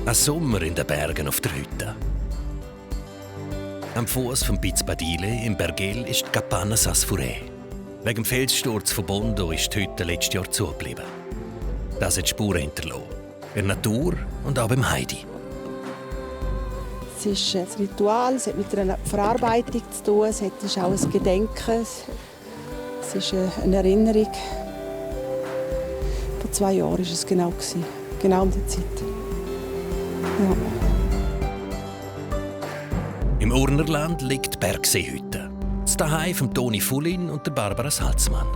Ein Sommer in den Bergen auf der Hütte. Am Fuß vom Piz Badile im Bergel ist die Capanna Sasfure. Wegen dem Felssturz von Bondo ist die Hütte letztes Jahr zugeblieben. Das hat Spuren hinterlassen. In der Natur und auch beim Heidi. Es ist ein Ritual, es hat mit einer Verarbeitung zu tun, es ist auch ein Gedenken, es ist eine Erinnerung. Vor 2 Jahren war es genau um die Zeit. Ja. Im Urnerland liegt die Bergseehütte. Das Zuhause von Toni Fullin und der Barbara Salzmann.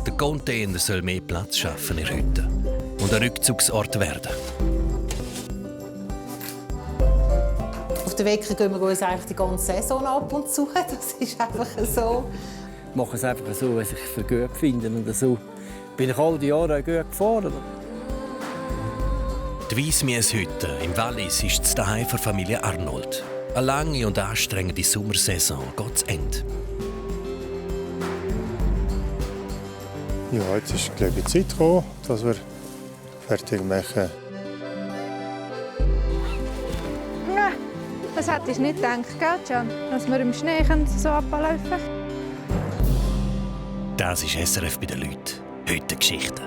Der Container soll mehr Platz schaffen in der Hütte und ein Rückzugsort werden. Auf der Wecker gehen wir uns eigentlich die ganze Saison ab und zu. Das ist einfach so. Ich mache es einfach so, was ich für gut finde. Und so bin ich all die Jahre auch gut gefahren. Die Weissmieshütte im Wallis ist das Zuhause der Familie Arnold. Eine lange und anstrengende Sommersaison geht zu Ende. Ja, jetzt ist glaube ich, die Zeit gekommen, dass wir fertig machen. Ja, das hätte ich nicht gedacht, gell, Can? Dass wir im Schnee so ablaufen können. Das ist SRF bei den Leuten. Heute Geschichten.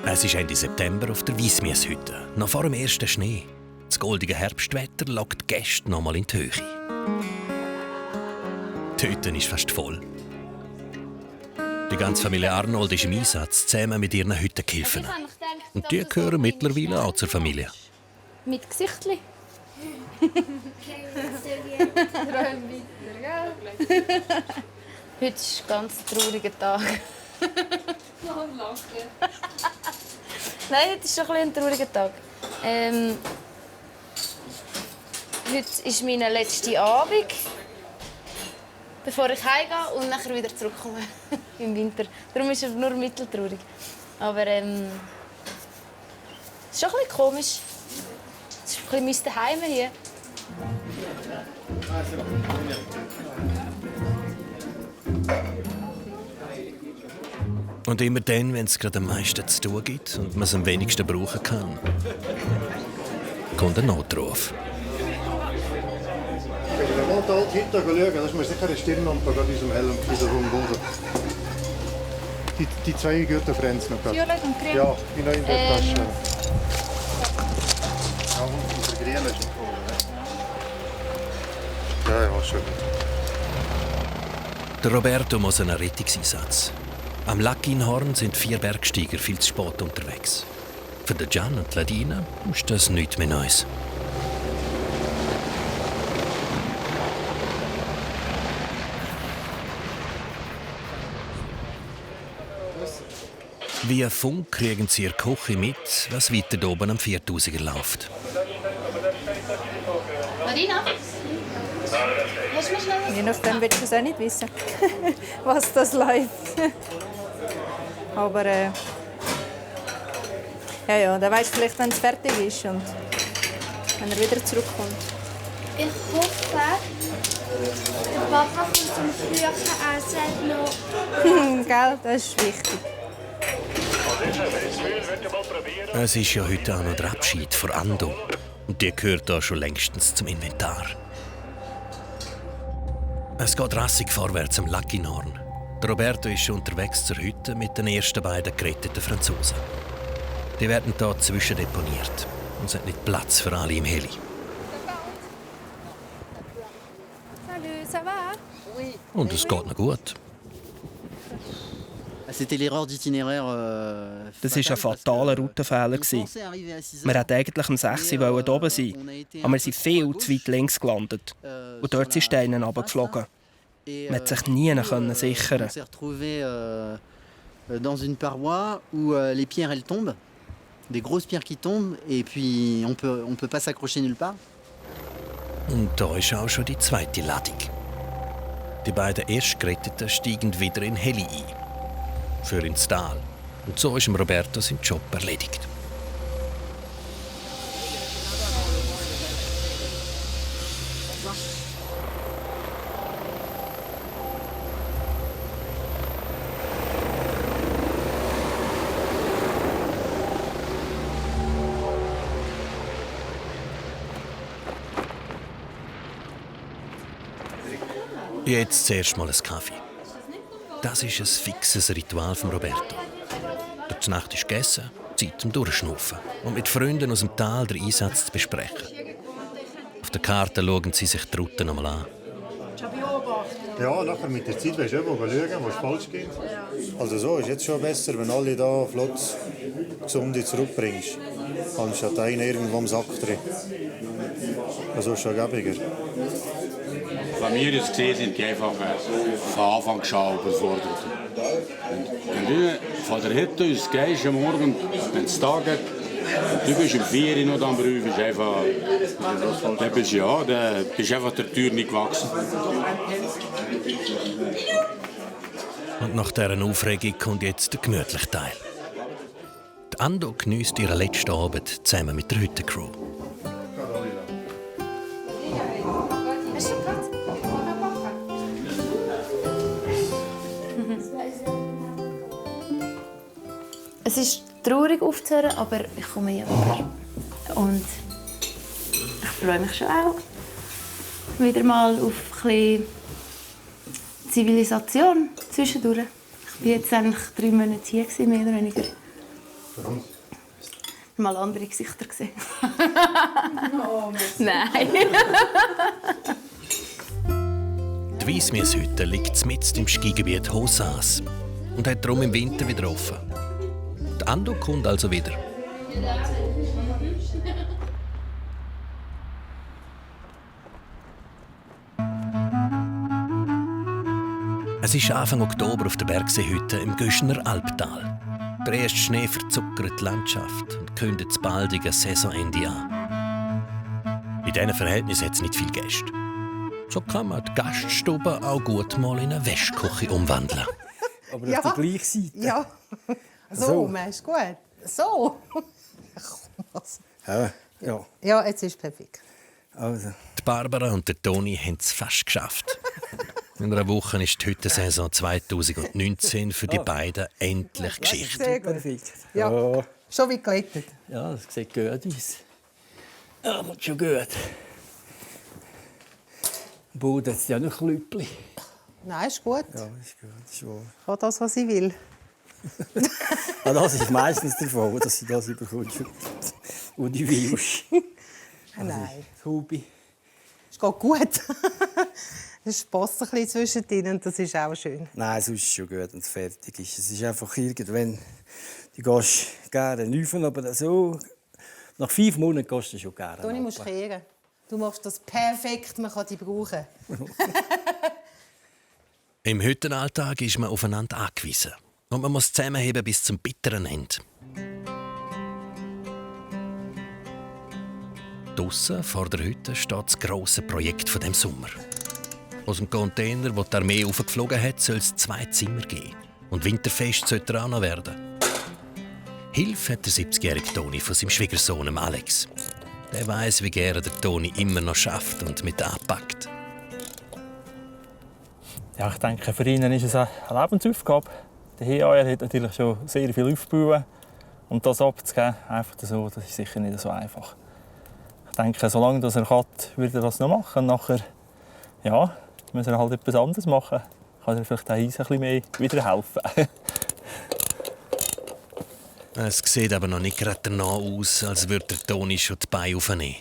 Es ist Ende September auf der Weissmieshütte, noch vor dem ersten Schnee. Das goldige Herbstwetter lockt die Gäste noch mal in die Höhe. Die Hütte ist fast voll. Die ganze Familie Arnold ist im Einsatz, zusammen mit ihren Hüttengehilfen. Und die gehören mittlerweile auch zur Familie. Mit Gesichtli. Heute ist ein ganz trauriger Tag. Nein, heute ist schon ein trauriger Tag. Heute ist mein letzter Abend, bevor ich heimgehe und nachher wieder zurückkomme im Winter. Darum ist er nur mitteltraurig. Aber es ist schon ein bisschen komisch. Es ist ein bisschen mein Zuhause hier. Und immer dann, wenn es gerade am meisten zu tun gibt und man es am wenigsten brauchen kann, kommt ein Notruf. Wenn wir mal hier hinten schauen, das ist mir sicher eine Stirnlampe bei unserem Helm, dieser Boden. Die 2 Gürtelfränze noch. Violet und Grün. Ja, die noch in der Tasche. Ja, und unser Grill ist nicht voll, ne? Ja, schon. Der Roberto muss einen Rettungseinsatz. Am Lackinhorn sind 4 Bergsteiger viel zu spät unterwegs. Für den Gian und Ladina ist das nichts mehr Neues. Via Funk kriegen sie ihre Küche mit, was weiter oben am 4000er läuft. Ladina? Hast du mich schnell? Je nachdem willst du es auch nicht wissen, was das läuft. Aber ja, dann weißt du vielleicht, wenn es fertig ist und wenn er wieder zurückkommt. Ich hoffe, der Papa kommt zum frühen Essen noch. Gell, das ist wichtig. Es ist ja heute auch noch der Abschied von Ando. Und die gehört da schon längstens zum Inventar. Es geht rassig vorwärts am Lackinhorn. Der Roberto ist schon unterwegs zur Hütte mit den ersten beiden geretteten Franzosen. Die werden hier zwischendeponiert. Und es hat nicht Platz für alle im Heli. Salut, ça va? Und es geht noch gut. Das war ein fataler Routenfehler. Wir wollten eigentlich um 6 Uhr oben sein, aber wir sind viel zu weit links gelandet. Und dort sind Steine runtergeflogen. Man konnte sich nie sichern. Dans une paroi où les pierres elles tombent, des grosses pierres qui tombent et puis on peut pas s'accrocher nulle part. Und da ist auch schon die zweite Ladung. Die beiden Erstgeretteten steigen wieder in Heli ein. Für ins Tal. Und so ist Roberto sein Job erledigt. Jetzt zuerst mal einen Kaffee. Das ist ein fixes Ritual von Roberto. Durch die Nacht ist gegessen, Zeit zum Durchschnaufen und mit Freunden aus dem Tal den Einsatz zu besprechen. Auf der Karte schauen sie sich die Route noch mal an. Ja, nachher mit der Zeit weisst du schauen, wo es falsch geht. Also so ist jetzt schon besser, wenn alle da flott gesunde zurückbringst. Anstatt einer irgendwo am Sack drin. Also ist schon gäbiger. Von mir aus gesehen sind die einfach von Anfang schon überfordert. Wenn du von der Hütte aus gehst am Morgen, wenn es Tag geht, du bist um 4 Uhr noch am Beruf, bist einfach, da bist einfach der Tür nicht gewachsen. Und nach dieser Aufregung kommt jetzt der gemütliche Teil. Die Ando geniesst ihren letzten Abend zusammen mit der Hüttencrew. Es ist traurig aufzuhören, aber ich komme ja wieder. Und ich freue mich schon auch wieder mal auf ein bisschen Zivilisation zwischendurch. Ich war jetzt eigentlich 3 Monate hier, mehr oder weniger. Mal andere Gesichter gesehen. Oh, nein. Die Weissmieshütte liegt mitten im Skigebiet Hochsaas und hat darum im Winter wieder offen. Die Ando kommt also wieder. Es ist Anfang Oktober auf der Bergseehütte im Göschner Albtal. Der erste Schnee verzuckert die Landschaft und kündigt das baldige Saisonende an. In diesen Verhältnissen hat es nicht viele Gäste. So kann man die Gaststube auch gut mal in eine Wäschküche umwandeln. Aber auf der gleichen Seite. Ja. So, meinst du gut? So. Ja. Ja, jetzt ist es perfekt. Also. Die Barbara und der Toni haben es fast geschafft. In einer Woche ist die Hüttensaison 2019 für die beiden endlich Geschichte. Sehr gut. Ja. Schon wie gelettet. Ja, das sieht gut aus. Ja, kommt schon gut. Im Boden hat es ja noch Klüppli. Nein, ist gut. Ja, ist gut. Ist wahr. Ich kann das, was ich will. Ja, das ist meistens der Fall, dass sie das bekommst. Und die willst. Nein. Hubi. Es geht gut. Es passt ein bisschen zwischen ihnen und das ist auch schön. Nein, sonst ist es schon gut, wenn es fertig ist. Es ist einfach irgendwann, du gehst gerne nüfen, aber so, nach 5 Monaten gehst du schon gerne. Toni, musst kehren. Du machst das perfekt, man kann dich brauchen. Im Hüttenalltag ist man aufeinander angewiesen. Und man muss zusammenheben bis zum bitteren Ende. Draussen vor der Hütte steht das grosse Projekt von dem Sommer. Aus dem Container, wo die Armee aufgeflogen hat, soll es 2 Zimmer geben. Und winterfest sollte er auch noch werden. Hilfe hat der 70-jährige Toni von seinem Schwiegersohn Alex. Der weiss, wie gerne der Toni immer noch schafft und mit anpackt. Ja, ich denke, für ihn ist es eine Lebensaufgabe. Er hat natürlich schon sehr viel aufgebaut. Und das abzugeben, einfach so, das ist sicher nicht so einfach. Ich denke, solange er kann, wird er das noch machen. Nachher muss er halt etwas anderes machen. Kann er vielleicht ein bisschen mehr wieder helfen. Es sieht aber noch nicht gerade danach aus, als würde der Toni schon die Beine aufnehmen.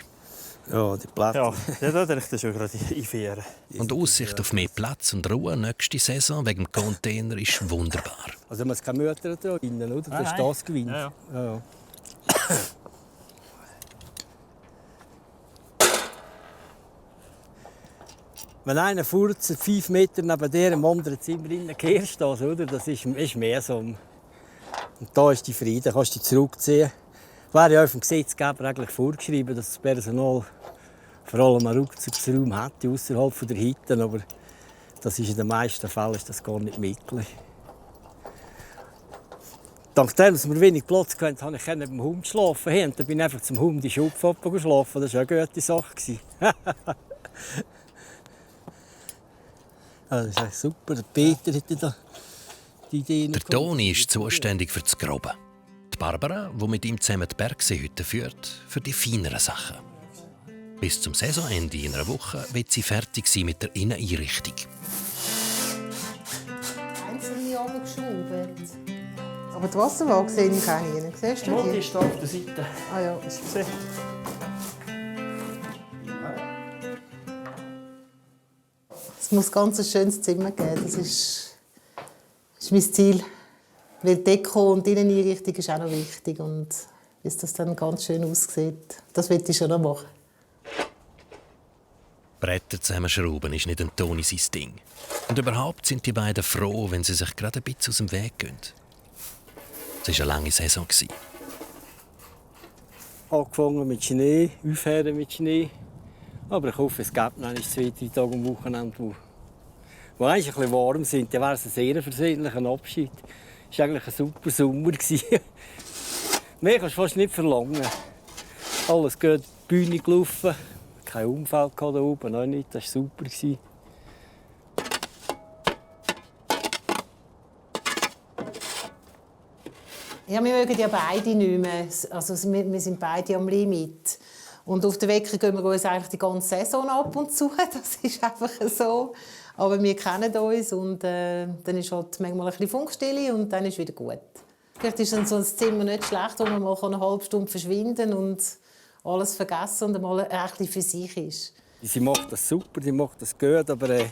Ja, die Plätze. Ja, da denke ich schon gerade einführen. Und die Aussicht auf mehr Platz und Ruhe nächste Saison wegen dem Container ist wunderbar. Also man kann Mütter da drinnen, oder? Das ist das gewinnt. Ja. Wenn einer furzt, 5 Meter neben dir im anderen Zimmer kehrst, oder? Das ist mehr so. Und da ist die Frieden, da kannst du dich zurückziehen. Wäre ja vom Gesetzgeber eigentlich vorgeschrieben, dass das Personal vor allem einen Rückzugsraum hätte außerhalb der Hütten, aber das ist in den meisten Fällen ist das gar nicht möglich. Dank dem, dass wir wenig Platz hatten, konnte ich mit dem Hund schlafen. Und dann bin ich einfach zum Hund in die Schupfe geschlafen. Das war eine gute Sache. Das ist echt super. Der Peter hatte da die Idee. Der Toni ist zuständig für das Grobe. Die Barbara, die mit ihm zusammen die Bergseehütte führt, für die feineren Sachen. Bis zum Saisonende in einer Woche wird sie fertig sein mit der Inneneinrichtung. Einzelne geschraubt. Aber die Wasserwaage sehe ich auch nie. Siehst du die? Die ist auf der Seite. Ah ja, ist es. Es muss ganz ein schönes Zimmer geben. Das ist mein Ziel. Weil Deko und Inneneinrichtung ist auch noch wichtig. Und bis das dann ganz schön aussieht, das will ich schon noch machen. Bretter zusammenschrauben ist nicht ein Toni sein Ding. Und überhaupt sind die beiden froh, wenn sie sich gerade ein bisschen aus dem Weg gehen. Es war eine lange Saison. Angefangen mit Schnee, aufhören mit Schnee. Aber ich hoffe, es gibt noch 2-3 Tage am Wochenende, wo eigentlich ein bisschen warm sind. Dann wäre es ein sehr versöhnlicher Abschied. Es war eigentlich ein super Sommer. Mehr kannst du fast nicht verlangen. Alles gut, die Bühne gelaufen. Kein Unfall da oben, auch nicht. Das war super. Ja, wir mögen ja beide nicht mehr. Also, wir sind beide am Limit. Und auf der Wecker gehen wir uns eigentlich die ganze Saison ab und zu. Das ist einfach so. Aber wir kennen uns und dann ist halt manchmal ein bisschen Funkstille und dann ist wieder gut. Vielleicht ist dann so ein Zimmer nicht schlecht, wo man mal eine halbe Stunde verschwinden und alles vergessen und mal ein bisschen für sich ist. Sie macht das super, sie macht das gut, aber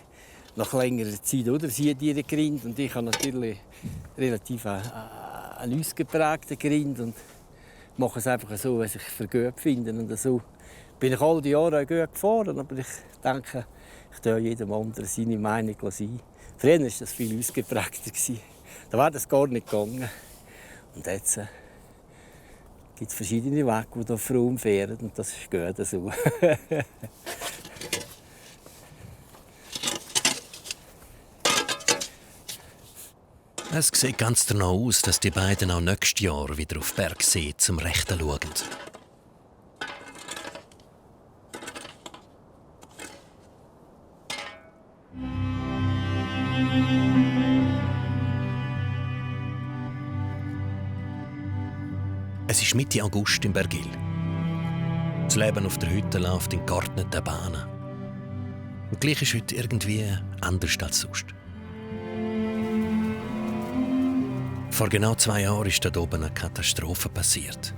nach längerer Zeit, oder? Sie hat ihren Grind und ich habe natürlich relativ einen ausgeprägten Grind und mache es einfach so, was ich für gut finde. Und so bin ich all die Jahre gut gefahren, aber ich denke, ich darf jedem anderen seine Meinung sein. Früher war das viel ausgeprägter. Da wäre das gar nicht gegangen. Und jetzt gibt es verschiedene Wege, die hier Frauen fahren. Und das ist gut so. Es sieht ganz danach aus, dass die beiden auch nächstes Jahr wieder auf Bergsee zum Rechten schauen. Es ist Mitte August in Bergil. Das Leben auf der Hütte läuft in geordneten Bahnen. Und gleich ist heute irgendwie anders als sonst. Vor genau 2 Jahren ist dort oben eine Katastrophe passiert.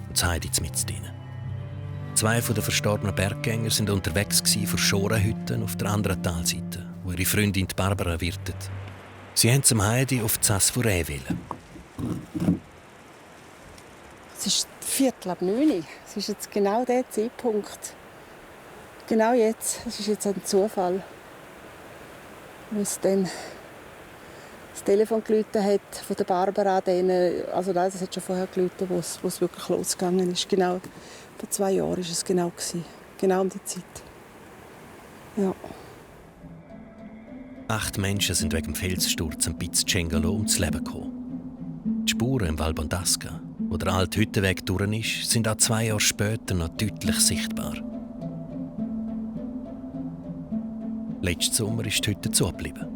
Und das Heidi mitten drin. 2 der verstorbenen Berggänger waren unterwegs vor Schorenhütten auf der anderen Talseite, wo ihre Freundin Barbara wirtet. Sie wollten zum Heidi auf Zasfuré wählen. Es ist 8:45. Es ist jetzt genau der Zeitpunkt. Genau jetzt. Es ist jetzt ein Zufall. Als dann das Telefon geläutet hat von der Barbara, also nein, das hat schon vorher geläutet, wo es wirklich losgegangen ist. Genau vor 2 Jahren war es genau. Genau um die Zeit. Ja. 8 Menschen sind wegen dem Felssturz am Piz Cengalo ums Leben gekommen. Die Spuren im Val Bondasca, wo der alte Hüttenweg durch ist, sind auch 2 Jahre später noch deutlich sichtbar. Letzten Sommer ist die Hütte zugeblieben.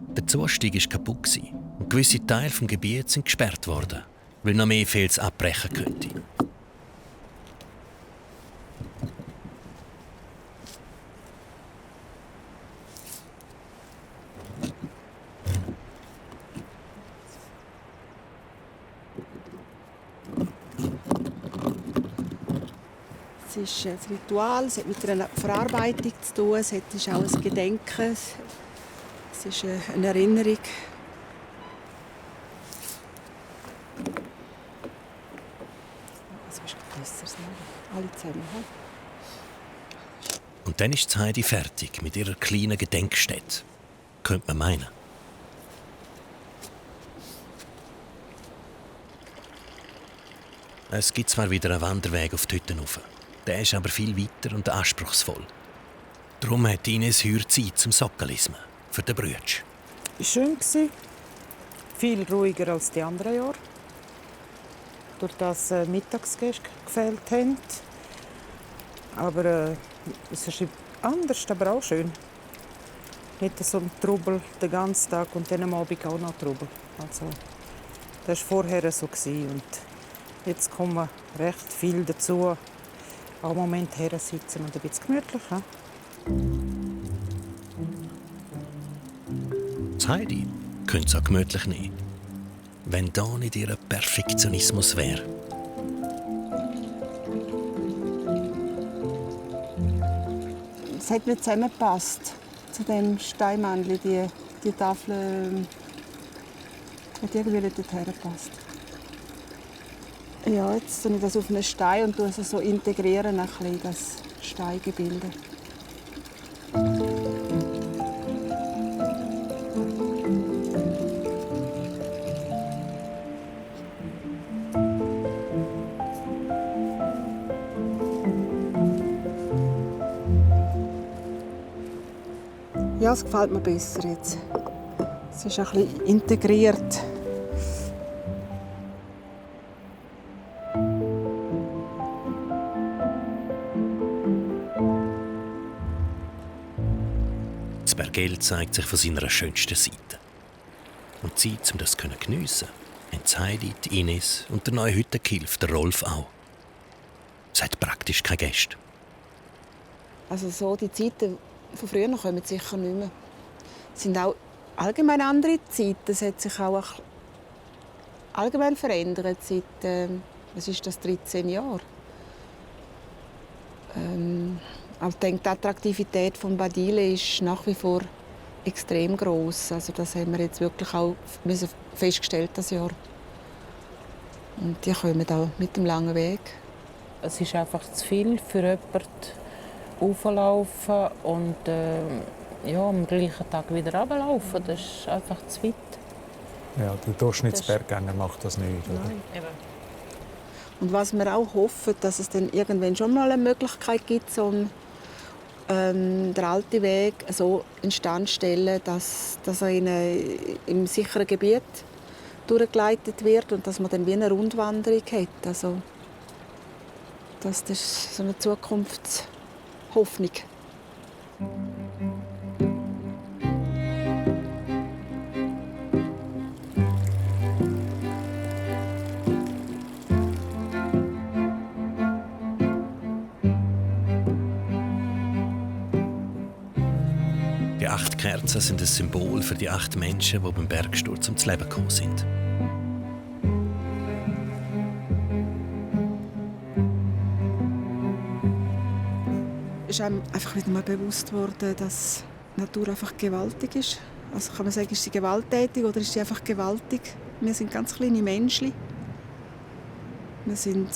Der Zustieg war kaputt und gewisse Teile des Gebiets sind gesperrt worden, weil noch mehr Fels abbrechen könnte. Es ist ein Ritual, es hat mit einer Verarbeitung zu tun, es ist auch ein Gedenken, es ist eine Erinnerung. Also ist besser, alle zusammen. Und dann ist Heidi fertig mit ihrer kleinen Gedenkstätte. Könnte man meinen. Es gibt zwar wieder einen Wanderweg auf die Hütte rauf. Der ist aber viel weiter und anspruchsvoll. Darum hat Ines heuer Zeit zum Sockelismen für den Brütsch. Es war schön. Viel ruhiger als die anderen Jahre. Durch das Mittagsgäste gefehlt haben. Aber es ist anders, aber auch schön. Nicht so ein Trubel den ganzen Tag und dann am Abend auch noch Trubel. Also, das war vorher so. Und jetzt kommen recht viel dazu. einen Moment her sitzen und ein bisschen gemütlich. Ja? Das Heidi könnte es auch gemütlich nehmen, wenn da nicht ihr Perfektionismus wäre. Es hat nicht zusammengepasst zu dem Steinmännchen. Die Tafel hat irgendwie nicht dorthin gepasst. Ja, jetzt tue ich das auf einen Stein und es so integrieren ein bisschen, das Steingebilde. Ja, es gefällt mir besser jetzt. Es ist ein bisschen integriert. Das Bergell zeigt sich von seiner schönsten Seite. Und Zeit, um das zu geniessen, haben Heidi, die Ines und der neue Hüttenkilf, der Rolf, auch. Es hat praktisch keine Gäste. Also so die Zeiten von früher kommen sicher nicht mehr. Es sind auch allgemein andere Zeiten. Es hat sich auch allgemein verändert seit was ist das, 13 Jahren. Ich denke, die Attraktivität von Badile ist nach wie vor extrem groß. Also das haben wir jetzt wirklich auch festgestellt das Jahr. Und die kommen auch mit dem langen Weg. Es ist einfach zu viel für jemanden auflaufen und am gleichen Tag wieder runterlaufen. Das ist einfach zu weit. Ja, der Durchschnittsberggänger macht das nicht, oder? Nein, eben. Und was wir auch hoffen, dass es dann irgendwann schon mal eine Möglichkeit gibt, so den alten Weg so instand zu stellen, dass er im sicheren Gebiet durchgeleitet wird und dass man dann wie eine Rundwanderung hat. Also, das ist so eine Zukunftshoffnung. Die 8 Kerzen sind ein Symbol für die 8 Menschen, die beim Bergsturz ums Leben gekommen sind. Es ist einem einfach wieder mal bewusst worden, dass die Natur einfach gewaltig ist. Also kann man sagen, ist sie gewalttätig oder ist sie einfach gewaltig? Wir sind ganz kleine Menschen. Wir sind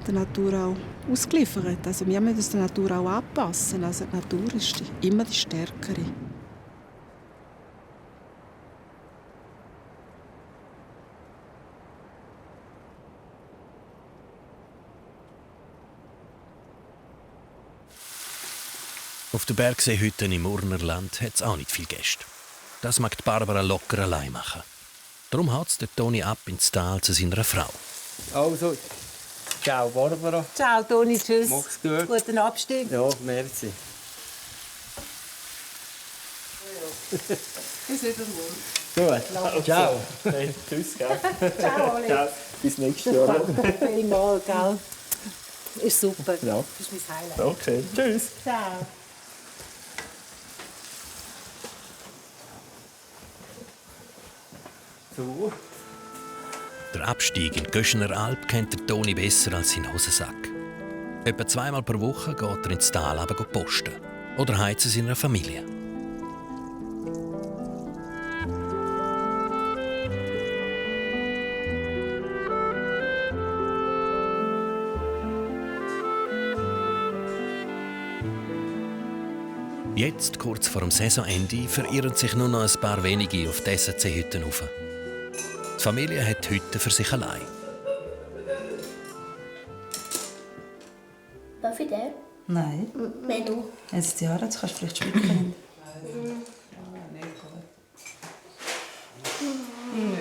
der Natur auch ausgeliefert. Also wir müssen uns der Natur auch anpassen. Also die Natur ist immer die Stärkere. Auf der Bergseehütte im Urnerland hat es auch nicht viel Gäste. Das mag die Barbara locker allein machen. Darum haut es Toni ab ins Tal zu seiner Frau. Also, ciao Barbara. Ciao Toni, tschüss. Mach's gut. Guten Abstieg. Ja, merci. Bis wieder. Gut. Ciao. Hey, tschüss, gell? Ciao, Oli. Ciao. Bis nächstes Jahr. Vielmals, gell? Ist super. Ja. Das ist mein Highlight. Okay, tschüss. Ciao. So. Der Abstieg in die Göschener Alp kennt der Toni besser als seinen Hosensack. Etwa 2-mal pro Woche geht er ins Tal posten oder heim zu seiner Familie. Jetzt, kurz vor dem Saisonende, verirren sich nur noch ein paar wenige auf die SAC-Hütten rauf. Die Familie hat die Hütte für sich allein. Darf ich den? Nein. Mehr du. Jetzt ja, jetzt kannst du vielleicht schmecken.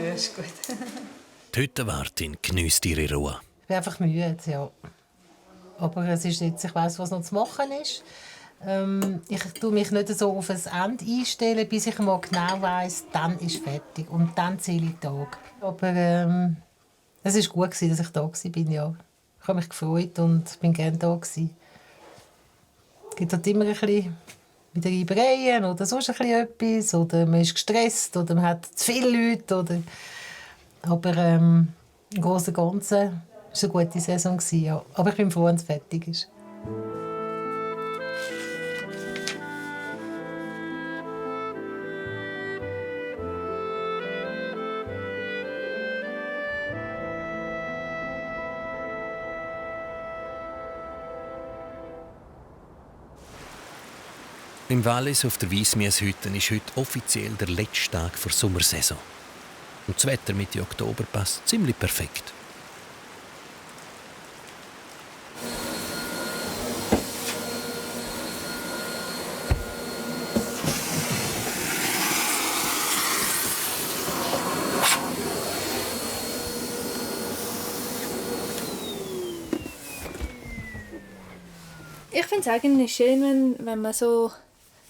Ja, ist gut. Die Hüttenwartin geniesst ihre Ruhe. Ich bin einfach müde, ja. Aber es ist jetzt, ich weiss, was noch zu machen ist. Ich tue mich nicht so auf ein Ende einstellen, bis ich mal genau weiss, dann ist fertig. Und dann zähle ich die Tage. Aber es war gut, dass ich da war. Ja. Ich habe mich gefreut und bin gerne da gewesen. Es gibt halt immer ein bisschen wieder Reibereien oder sonst ein bisschen etwas. Oder man ist gestresst oder man hat zu viele Leute. Oder... Aber im Großen und Ganzen war es eine gute Saison. Ja. Aber ich bin froh, wenn es fertig ist. Im Wallis auf der Weissmieshütte ist heute offiziell der letzte Tag der Sommersaison. Und das Wetter Mitte Oktober passt ziemlich perfekt. Ich finde es eigentlich schön, wenn man so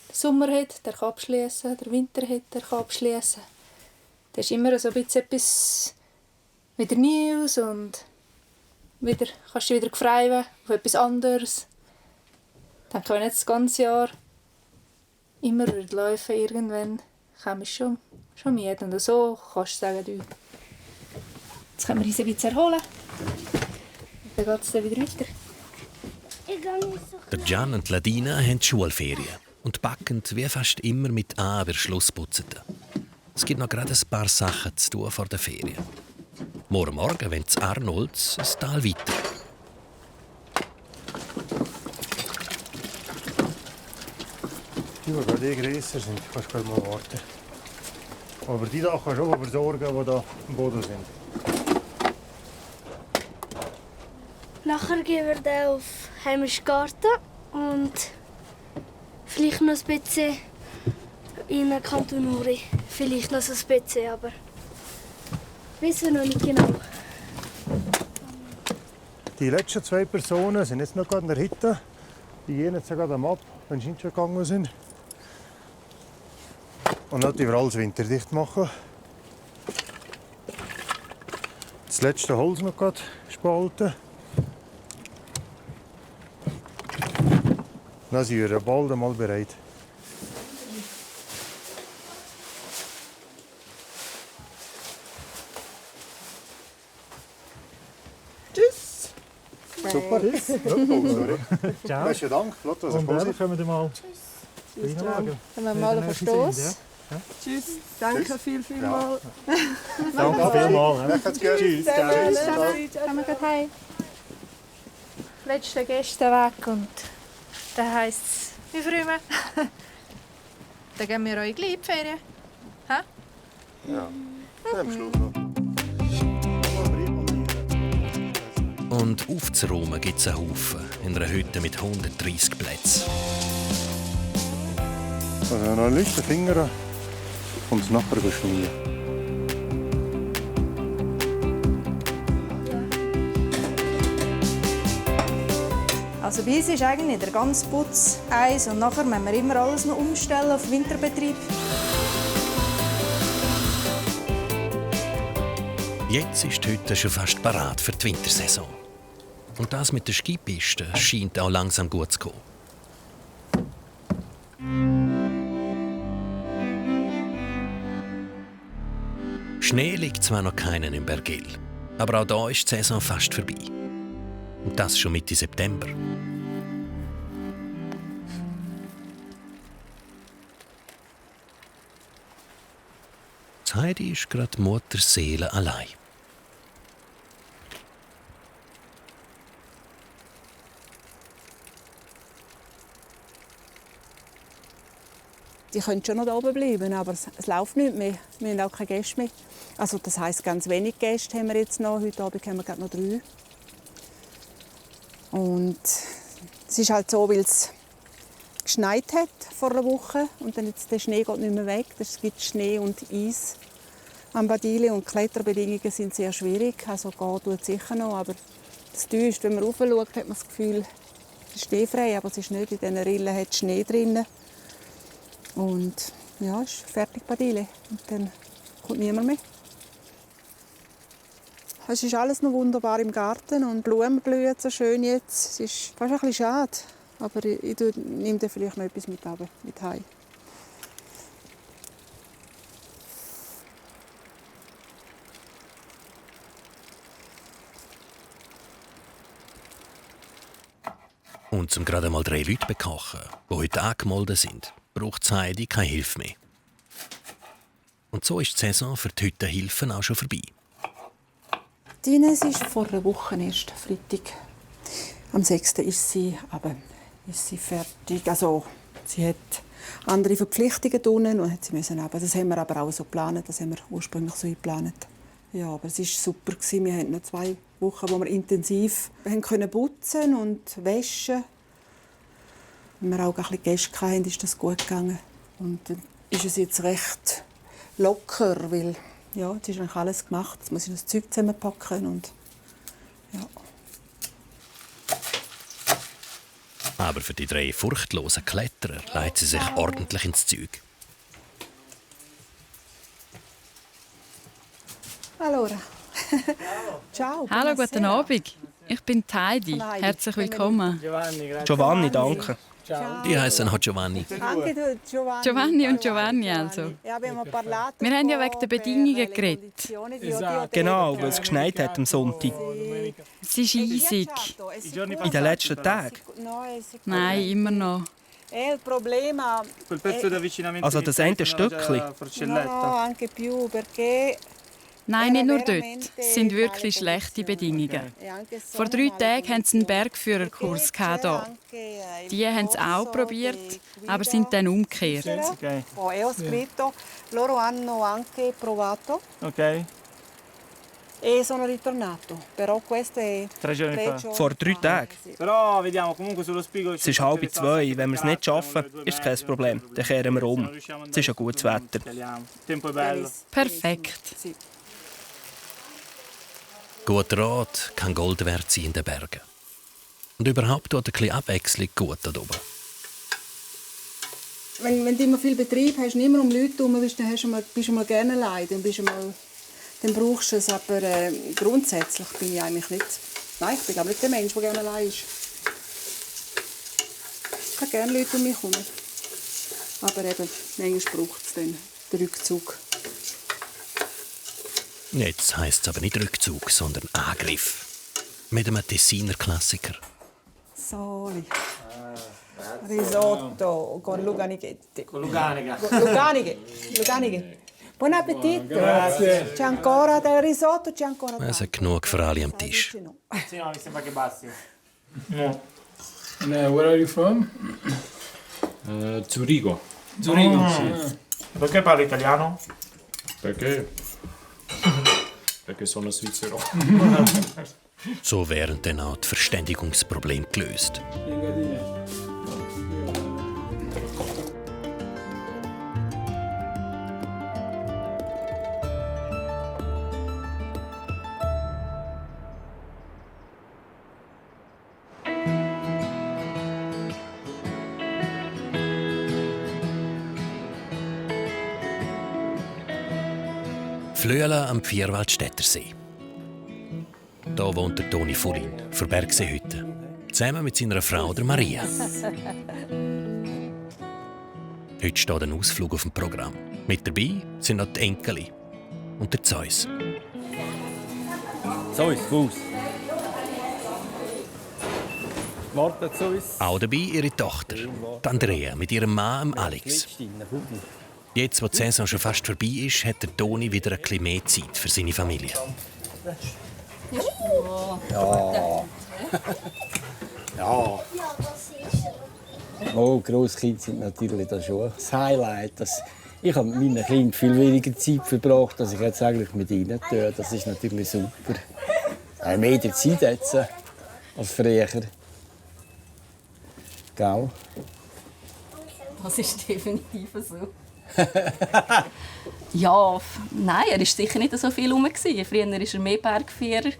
den Sommer hat, der kann abschließen, der Winter hat, der kann abschließen. Da ist immer so ein bisschen etwas wieder Neues und wieder, kannst du dich wieder freuen auf etwas anderes. Dann kann nicht das ganze Jahr immer laufen. Irgendwann kann man schon müde. Und so kannst du sagen, du, jetzt können wir uns ein bisschen erholen. Und dann geht es dann wieder weiter. Der Gian und Ladina haben die Schulferien und backen wie fast immer mit an bei der Schlussputzete. Es gibt noch gerade ein paar Sachen zu tun vor der Ferien. Morgen wollen zu Arnolds ein Tal weiter. Die gerade grösser sind, kannst du mal warten. Aber die da kannst du auch versorgen, die da am Boden sind. Nachher gehen wir dann auf heimischen Garten und vielleicht noch ein bisschen in Kanton Uri. Vielleicht noch so ein bisschen, aber wissen wir noch nicht genau. Die letzten 2 Personen sind jetzt noch gerade in der Hütte. Die gehen jetzt gerade am Ab, wenn sie nicht schon gegangen sind. Und natürlich alles winterdicht machen. Das letzte Holz noch gerade spalten. Dann sind wir bald einmal bereit. Tschüss! Super. Sorry. Ciao. Besten Dank. Flott, dass ihr Und gekommen dann seid. können wir mal Können wir mal auf Verstoß? Tschüss. Danke vielmals. Danke vielmals. Tschüss. Kommen wir gleich heim. Letzte Gäste weg und dann heisst es, wir freuen uns. Dann gehen wir euch gleich in die Ferien. Hä? Ja, am Schluss noch. Und aufzuräumen gibt es einen Haufen in einer Hütte mit 130 Plätzen. Also noch Licht, den Finger und es nachher beschneiden. Also bei uns ist eigentlich der ganze Putz eins und nachher müssen wir immer alles noch umstellen auf Winterbetrieb. Jetzt ist die Hütte schon fast parat für die Wintersaison. Und das mit der Skipiste scheint auch langsam gut zu kommen. Schnee liegt zwar noch keinen im Bergell, aber auch da ist die Saison fast vorbei. Und das schon Mitte September. Heidi ist gerade Mutterseele allein. Die können schon noch da oben bleiben, aber es läuft nicht mehr. Wir haben auch keine Gäste mehr. Also das heisst, ganz wenig Gäste haben wir jetzt noch. Heute Abend haben wir gerade noch 3. Und es ist halt so, weil es geschneit hat vor einer Woche und dann jetzt der Schnee geht nicht mehr weg. Es gibt Schnee und Eis am Badili und die Kletterbedingungen sind sehr schwierig. Also gehen tut sicher noch, aber das Teuerste, wenn man rauf schaut, hat man das Gefühl, es ist schneefrei, aber es ist nicht. In diesen Rillen hat Schnee drin. Und ja, ist fertig Badili. Und dann kommt niemand mehr. Es ist alles noch wunderbar im Garten und die Blumen blühen so schön jetzt. Es ist fast ein bisschen schade, aber ich nehme da vielleicht noch etwas mit heim. Und zum gerade mal 3 Leute bekochen, die heute angemeldet sind, braucht Heidi keine Hilfe mehr. Und so ist die Saison für die Hüttenhilfen auch schon vorbei. Die Ines ist vor einer Woche erst Freitag. Am 6. ist sie fertig. Also, sie hat andere Verpflichtungen unten und hat sie müssen runter. Das haben wir aber auch so geplant. Das haben wir ursprünglich so geplant. Ja, aber es war super. Wir hatten noch 2 Wochen, wo wir intensiv putzen und waschen. Wenn wir auch ein bisschen Gäste hatten, ist das gut gegangen. Und dann ist es jetzt recht locker, weil ja, jetzt ist eigentlich alles gemacht. Jetzt muss ich das Zeug zusammenpacken und ja. Aber für die 3 furchtlosen Kletterer legt sie sich ordentlich ins Zeug. Hallo. Ciao. Hallo, guten Abend. Ich bin Heidi. Herzlich willkommen. Giovanni, danke. Die heißen auch Giovanni. Giovanni und Giovanni also. Wir haben ja wegen der Bedingungen geredet. Genau, weil es geschneit hat am Sonntag. Es ist eisig. In den letzten Tagen? Nein, immer noch. Also das eine Stückchen? Nein, nicht nur dort. Es sind wirklich schlechte Bedingungen. Vor 3 Tagen hatten sie einen Bergführerkurs hier. Die haben es auch probiert, aber sind dann umgekehrt. Okay. Vor 3 Tagen? Es ist 1:30. Wenn wir es nicht schaffen, ist es kein Problem. Dann kehren wir um. Es ist ein gutes Wetter. Perfekt. Guter Rat kann Gold wert sein in den Bergen. Und überhaupt tut ein bisschen Abwechslung gut da oben. Wenn du immer viel Betrieb hast, nicht mehr um Leute herum bist, dann bist du mal gerne allein. Dann brauchst du es. Aber grundsätzlich bin ich eigentlich nicht... Nein, ich bin nicht der Mensch, der gerne allein ist. Ich habe gerne Leute um mich herum. Aber eben, manchmal braucht es dann den Rückzug. Jetzt heisst es aber nicht Rückzug, sondern Angriff. Mit einem Tessiner Klassiker. Soli. Risotto con luganighetti. Con Luganica. Luganighe. Buon appetito. Grazie. C'è ancora del risotto, c'è ancora. Es hat genug für alle am Tisch. Sì, no, mi sembra che basti. No. And where are you from? Zurigo. Zurigo? Sì. Perché parli italiano? Perché sono svizzero. So wären dann auch die Verständigungsprobleme gelöst. Flöela am Vierwaldstättersee. Hier wohnt der Toni Furin, für Bergseehütte, zusammen mit seiner Frau, der Maria. Heute steht ein Ausflug auf dem Programm. Mit dabei sind noch die Enkeli und der Zeus. Zeus, Fuß. Wartet Zeus. Auch dabei ihre Tochter, die Andrea, mit ihrem Mann, Alex. Jetzt, wo die Saison schon fast vorbei ist, hat der Toni wieder ein bisschen mehr Zeit für seine Familie. Ja. Ja. Oh, Grosskinder sind natürlich das schon das Highlight. Ich habe mit meinen Kindern viel weniger Zeit verbracht, als ich jetzt eigentlich mit ihnen tue. Das ist natürlich super. Auch mehr Zeit jetzt als früher. Gell? Das ist definitiv so. Ja, nein, er war sicher nicht so viel rum. Früher war er mehr Bergführer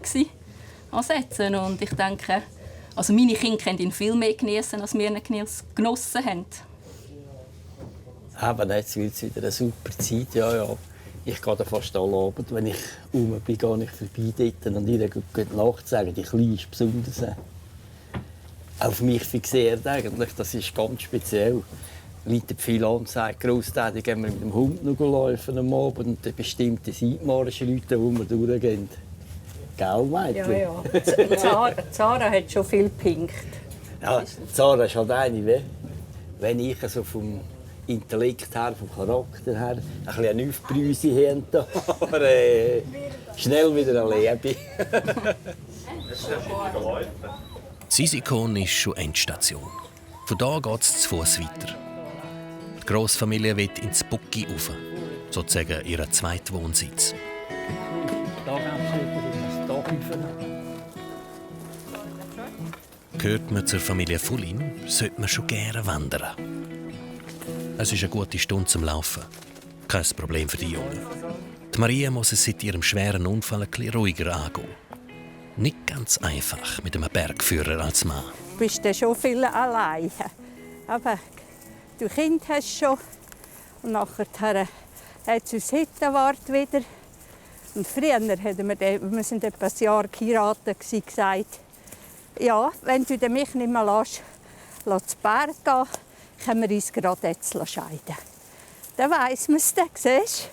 als jetzt. Und ich denke, also meine Kinder können ihn viel mehr genießen, als wir ihn genossen haben. Aber jetzt wird es wieder eine super Zeit. Ja. Ich gehe da fast alle Abend, wenn ich rum bin, gehe ich vorbei dort und ihnen gute Nacht sagen. Die Kleine ist besonders auf mich fixiert eigentlich. Das ist ganz speziell. Leitet viel an und sagt, Grosstädte gehen wir mit dem Hund noch laufen am Abend und eine bestimmte Seitmarsch Leute, wo wir durchgehen. Gell, Mädchen? Ja. Zara hat schon viel gepinkt. Ja, Zara ist halt eine, wenn ich so vom Intellekt her, vom Charakter her, ein bisschen eine Aufbrüse habe, aber schnell wieder eine Liebe. Sisikon ist schon Endstation. Von da geht es zu Fuß weiter. Die Grossfamilie will ins Bucki rauf, sozusagen ihren zweiten Wohnsitz. Gehört man zur Familie Fullin, sollte man schon gerne wandern. Es ist eine gute Stunde zum Laufen. Kein Problem für die Jungen. Die Maria muss es seit ihrem schweren Unfall ein bisschen ruhiger angehen. Nicht ganz einfach mit einem Bergführer als Mann. Du bist ja schon viel alleine. Aber du Kind hast schon. Und nachher hat es uns Hittenwart wieder. Und früher hatten wir sind etwa ein Jahr geheiratet, gesagt, ja, wenn du mich nicht mehr lässt zu Berg gehen, können wir uns gerade jetzt scheiden. Dann weiss man es, dann siehst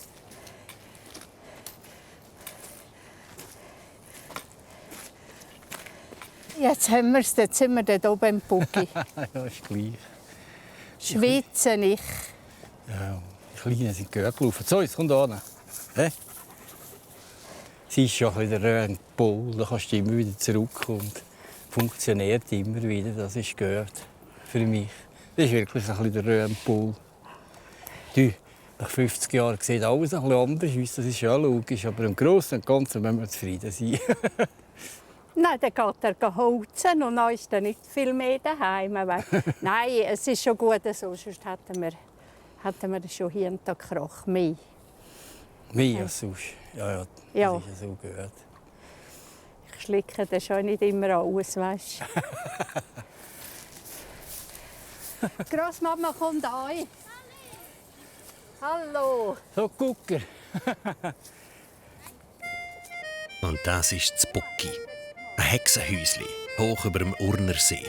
du. Jetzt haben wir es, jetzt sind wir dort oben im Bucki. Ja, ist gleich. Schweize nicht. Ja, die Kleinen sind gelaufen. So, jetzt kommt an. Hey. Sie ist schon wieder ein Pol, da kannst du immer wieder zurückkommen. Funktioniert immer wieder, das ist gehört für mich. Das ist wirklich ein bisschen der Röhrenpol. Nach 50 Jahren sieht alles ein bisschen anders aus, das ist ja logisch, aber im Großen und Ganzen müssen wir zufrieden sein. Nein, dann geht er holzen und dann ist er nicht viel mehr daheim. Nein, es ist schon gut so, sonst hätten wir schon hier und da Krach mehr. Mehr als sonst? Ja, das ist ja so gut. Ich schlicke das schon nicht immer alles, weißt du. Grossmama kommt ein. Hallo. So, Gucker. Und das ist das Bucki. Ein Hexenhäuschen, hoch über dem Urnersee.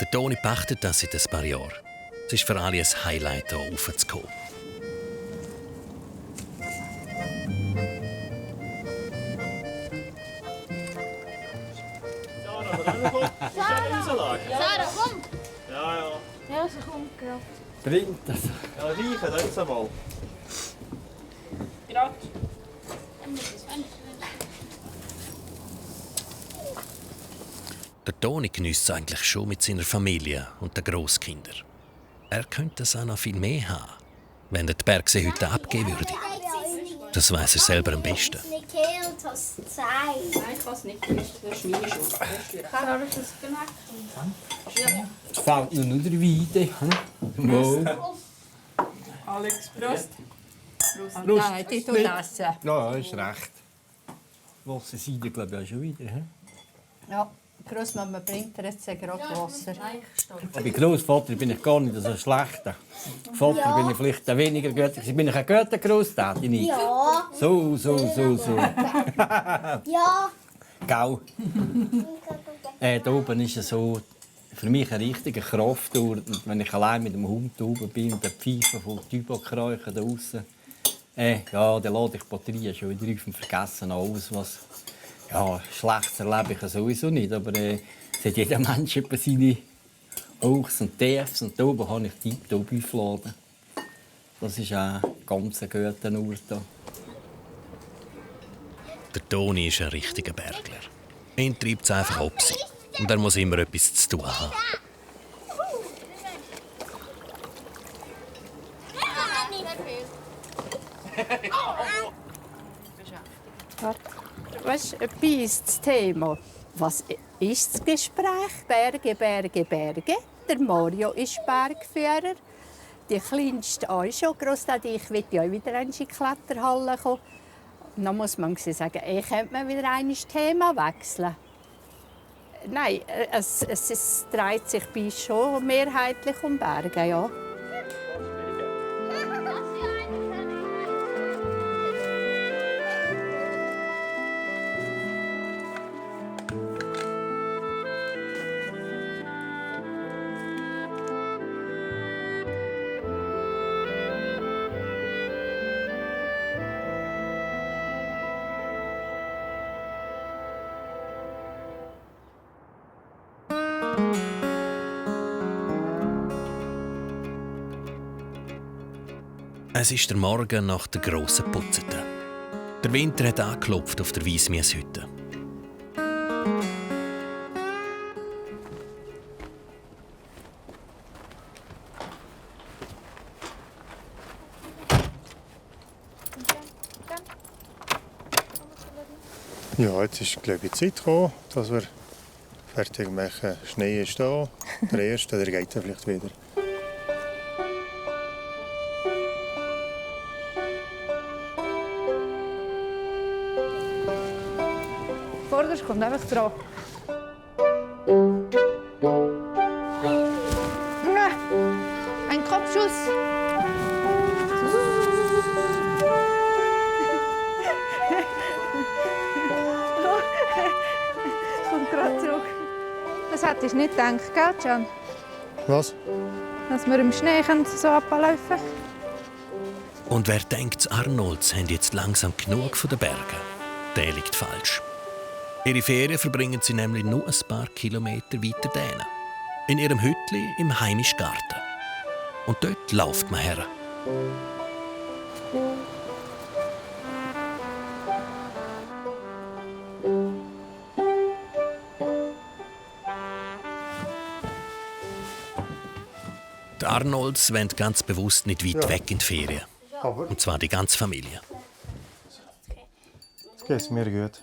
Der Toni pachtet das seit ein paar Jahren. Es ist für alle ein Highlight, hier raufzukommen. Sarah, komm! Ja. Ja, sie kommt gerade. Bringt das. Ja, reichen, das ist einmal. Gerade. Der Toni genießt es eigentlich schon mit seiner Familie und den Grosskindern. Er könnte es auch noch viel mehr haben, wenn er die Bergsee heute abgeben würde. Das weiß er selber am besten. Nein, ich kann es nicht. Das ist meine Schuld. Sarah, ist das gemerkt? Es fällt nur der Weide. Mal. Alex, Prost. Prost. Nein, die tun essen. Ja, ist recht. Wasser Seide, glaube ich, auch schon wieder. Ja, Grossmama bringt dir jetzt gerade Wasser. Bei Großvater bin ich gar nicht so schlecht. Vater bin ich vielleicht weniger gut. Bin ich ein guter Grosstädte nicht? Ja. So. Ja. Gau. Hier oben ist es so für mich eine richtige Kraft. Wenn ich allein mit dem Hund oben bin und der Pfeife von Tabakräuchen da draussen, ja, dann lade ich die Batterien schon wieder auf und vergesse alles, was... Ja, Schlechtes erlebe ich sowieso nicht, aber es hat jeder Mensch etwa seine Hochs und Tiefs und da oben habe ich tiptop aufgeladen. Das ist ein ganz guter Ort hier. Der Toni ist ein richtiger Bergler. Ihn treibt es einfach ab sich. Und er muss immer etwas zu tun haben. Weißt du, dabei ist das Thema. Was ist das Gespräch? Berge. Der Mario ist Bergführer. Die kleinste auch schon. Grossstädte, ich will ja wieder in die Kletterhalle kommen. Und dann muss man sagen, ich könnte man wieder ein Thema wechseln. Nein, es dreht sich bei uns schon mehrheitlich um Berge, ja. Es ist der Morgen nach der grossen Putzete. Der Winter hat angeklopft auf der Weissmieshütte. Ja, jetzt ist, glaube ich, die Zeit gekommen, dass wir fertig machen. Schnee ist da. Der erste, der geht dann vielleicht wieder. Vorderst kommt einfach dran. Ein Kopfschuss. Kommt gerade zurück. Das hättest du nicht gedacht, gell, Can? Was? Dass wir im Schnee so ablaufen können. Und wer denkt, die Arnolds haben jetzt langsam genug von den Bergen? Der liegt falsch. Ihre Ferien verbringen sie nämlich nur ein paar Kilometer weiter dänen. In ihrem Hütli im heimischen Garten. Und dort läuft man her. Die Arnolds wollen ganz bewusst nicht weit weg in die Ferien. Und zwar die ganze Familie. Jetzt geht es mir gut.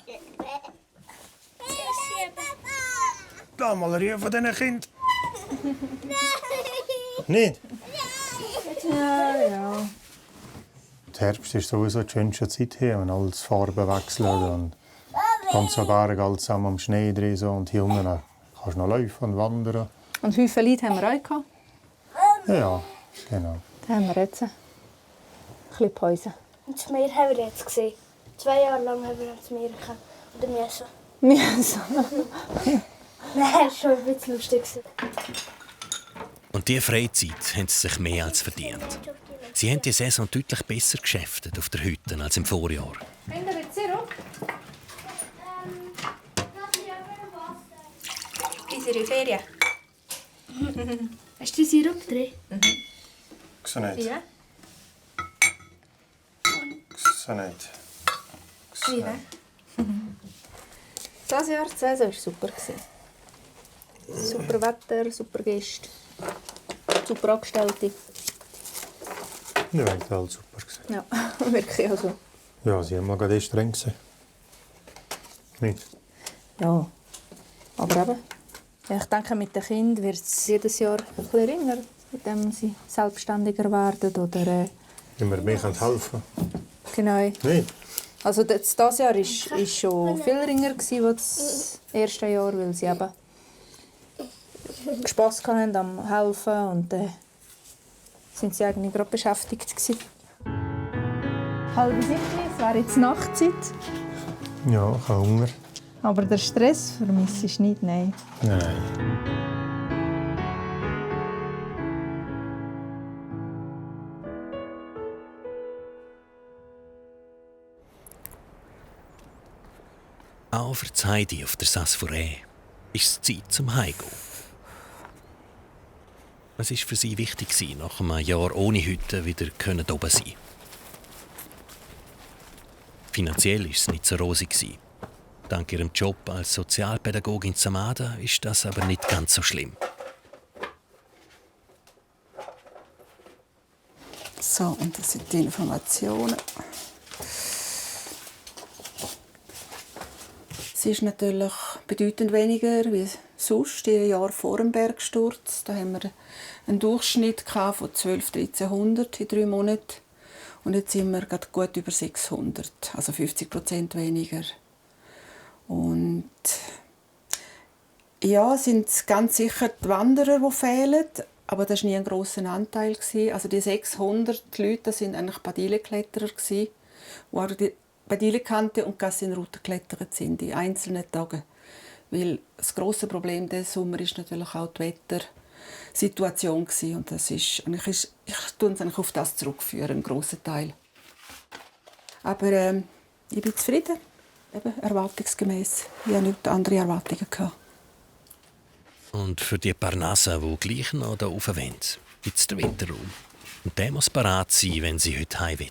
Da mal Ruhe von diesen Kindern. Nicht? Ja. Der Herbst ist sowieso die schönste Zeit hier, wenn alles Farben wechselt und die ganzen Berge alles zusammen am Schnee drin so, und hier unten kannst du noch laufen und wandern. Und wie viele Leute haben wir auch gehabt? Ja, genau. Da haben wir jetzt ein bisschen Pause. Und das Meer haben wir jetzt gesehen. 2 Jahre lang haben wir das Meer gekannt. Oder müssen. Müssen? Nein, das war schon ein bisschen lustig. Und diese Freizeit haben sie sich mehr als verdient. Sie haben die Saison deutlich besser geschäftet auf der Hütte als im Vorjahr. Kinder, wird Sirup? Unsere Ferien. Hast du Sirup drin? So nicht. Ja. So nicht. Wie, ne? Das Jahr, die Saison war super. Super Wetter, super Gäste, super Angestellte. Ja, das war alles super. Ja, wirklich also. Ja, sie haben mal gerade streng gewesen. Nicht? Ja, aber eben. Ja, ich denke, mit den Kindern wird es jedes Jahr ein bisschen ringer, indem sie selbstständiger werden oder... Wenn wir mehr helfen können. Genau. Nicht? Also das Jahr war schon viel ringer als das erste Jahr, weil sie eben Spass hatten am Helfen und sind sie eigentlich gerade beschäftigt gewesen. 6:30, es wäre jetzt Nachtzeit. Ja, ich habe Hunger. Aber der Stress vermisse ich nicht, nein. Nein. Auch für die Heidi auf der Sasforä ist es Zeit zum Heimgehen. Es war für sie wichtig, nach einem Jahr ohne Hütte wieder oben sein. Finanziell war es nicht so rosig. Dank ihrem Job als Sozialpädagogin in Samada ist das aber nicht ganz so schlimm. So, und das sind die Informationen. Es ist natürlich bedeutend weniger wie sonst, im Jahr vor dem Bergsturz. Da haben wir einen Durchschnitt von 1200–1300 in 3 Monaten. Und jetzt sind wir gerade gut über 600, also 50% weniger. Und ja, es sind ganz sicher die Wanderer, die fehlen, aber das war nie ein grosser Anteil. Also die 600 Leute, das waren eigentlich Badile-Kletterer, die auch die Badile kannten und Gassenrouten geklettert sind, in einzelnen Tagen. Weil das grosse Problem des Sommers ist natürlich auch die Wettersituation. Und das ist, ich tue es eigentlich auf das zurückführen, einen grossen Teil. Aber ich bin zufrieden, eben erwartungsgemäß. Ich hatte nicht andere Erwartungen gehabt. Und für die paar Nasen, die gleich noch hier rauf wollen, gibt es den Winterraum. Und der muss bereit sein, wenn sie heute heim will.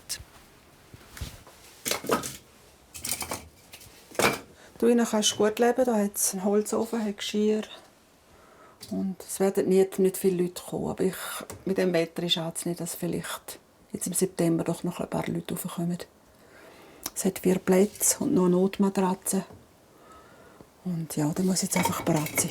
Drinnen kannst du gut leben. Da hat es einen Holzofen, hat Geschirr. Und es werden nicht viele Leute kommen. Aber mit dem Wetter ist es nicht, dass vielleicht jetzt im September doch noch ein paar Leute raufkommen. Es hat 4 Plätze und noch eine Notmatratze. Und ja, da muss jetzt einfach bereit sein.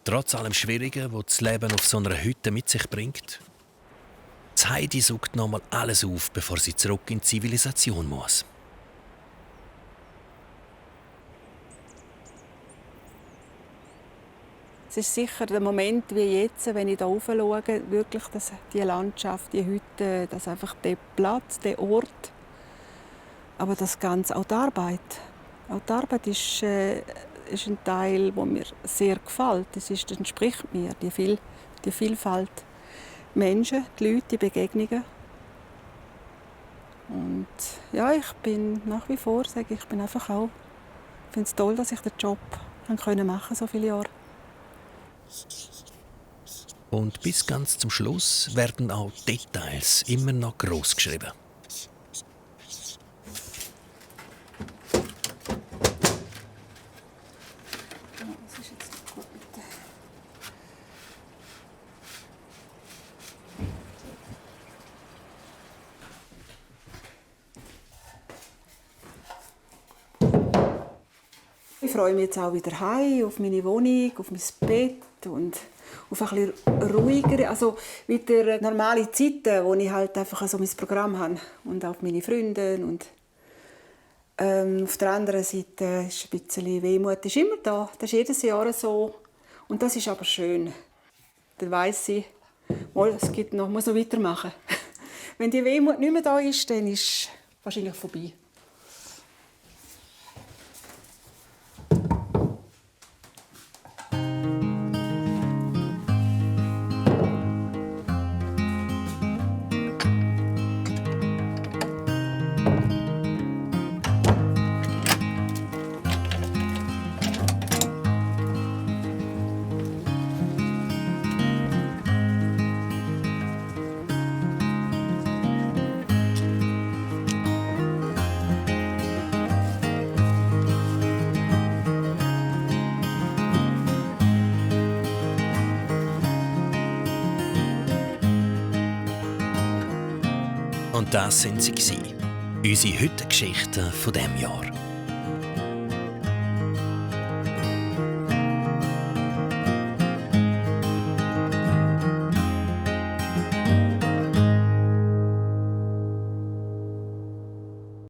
Trotz allem Schwierigen, das das Leben auf so einer Hütte mit sich bringt, Heidi sucht nochmal alles auf, bevor sie zurück in die Zivilisation muss. Es ist sicher der Moment wie jetzt, wenn ich hier rauf schaue, wirklich die Landschaft, die Hütte, das einfach der Platz, der Ort. Aber das Ganze, auch die Arbeit. Auch die Arbeit ist ein Teil, der mir sehr gefällt. Das entspricht mir, die Vielfalt. Die Menschen, die Leute, die Begegnungen. Und ja, ich bin nach wie vor, sage ich, bin einfach auch, ich finde es toll, dass ich den Job machen so viele Jahre. Und bis ganz zum Schluss werden auch Details immer noch groß geschrieben. Ich freue mich jetzt auch wieder heim auf meine Wohnung, auf mein Bett und auf ein bisschen ruhigere, also wieder normale Zeiten, wo ich halt einfach so mein Programm habe und auch meine Freunde. Und auf der anderen Seite ist ein bisschen Wehmut ist immer da. Das ist jedes Jahr so und das ist aber schön. Dann weiss ich, es gibt noch, muss noch weitermachen. Wenn die Wehmut nicht mehr da ist, dann ist es wahrscheinlich vorbei. Und das sind sie, unsere Hüttengeschichten von diesem Jahr.